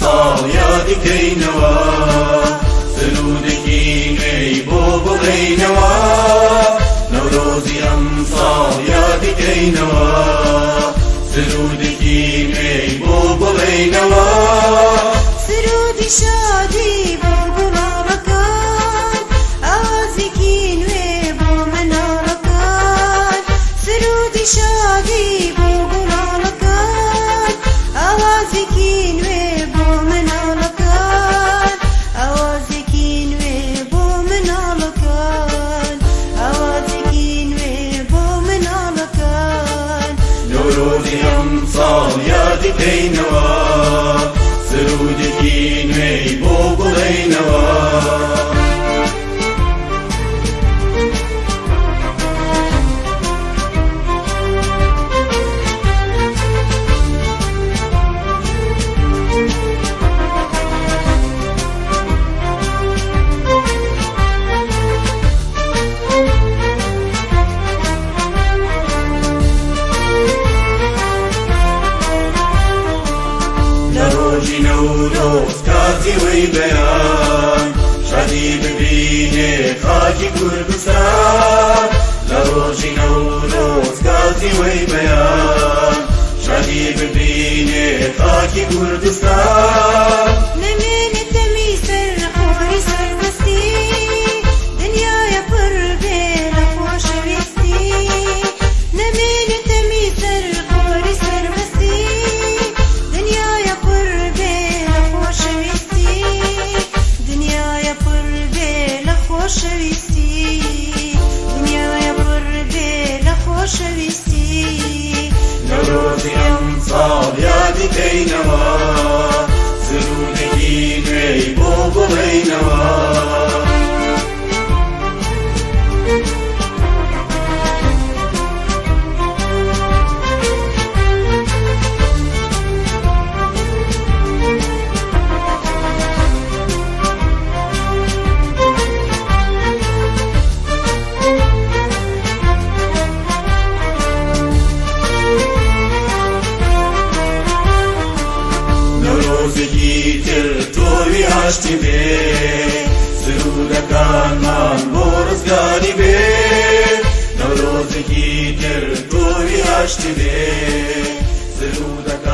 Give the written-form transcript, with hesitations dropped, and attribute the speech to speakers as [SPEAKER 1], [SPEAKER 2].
[SPEAKER 1] ئەمساڵ یادی کەینەوە، سروودێکی نوێی بۆ بڵێینەوە. نەورۆزی ئەمساڵ یادی کەینەوە، سروودێکی نوێی بۆ بڵێینەوە.
[SPEAKER 2] سروودی شادی بۆ گوڵاڵەکان، ئاوازێکی نوێ بۆ مناڵەکان. سروودی شادی بۆ گوڵاڵەکان، ئاوازێکی نوێ بۆ مناڵەکان. ئاوازێکی نوێ بۆ مناڵەکان، ئاوازێکی نوێ بۆ مناڵەکان.
[SPEAKER 1] نەورۆزی ئەمساڵ یادی کەینەوە، سروودێکی نوێی بۆ بڵێینەوە. لە ڕۆژی نەورۆز کاتی وەی بەیان، شادی ببینێ خاکی کوردستان. لە ڕۆژی نەورۆز کاتی وەی بەیان، شادی ببینێ خاکی کوردستان.
[SPEAKER 2] نەمێنێ تەمی سەر خۆری سەربەستی، دنیایە پڕ بێ لە خۆشەویستی. نەمێنێ تەمی سەر خۆری سەربەستی، دنیایە پڕ بێ لە خۆشەویستی. دنیایە پڕ بێ لە خۆشەویستی، دنیایە پڕ بێ لە خۆشەویستی.
[SPEAKER 1] نەورۆزی ئەمساڵ یادی کەینەوە، سروودێکی نوێی بۆ بڵێینەوە. نەورۆزێکی تر تۆوی ئاشتی بێ، سروودەکانمان بۆ ڕزگاری بێ. نەورۆزێکی تر تۆوی ئاشتی بێ، سروودەکانمان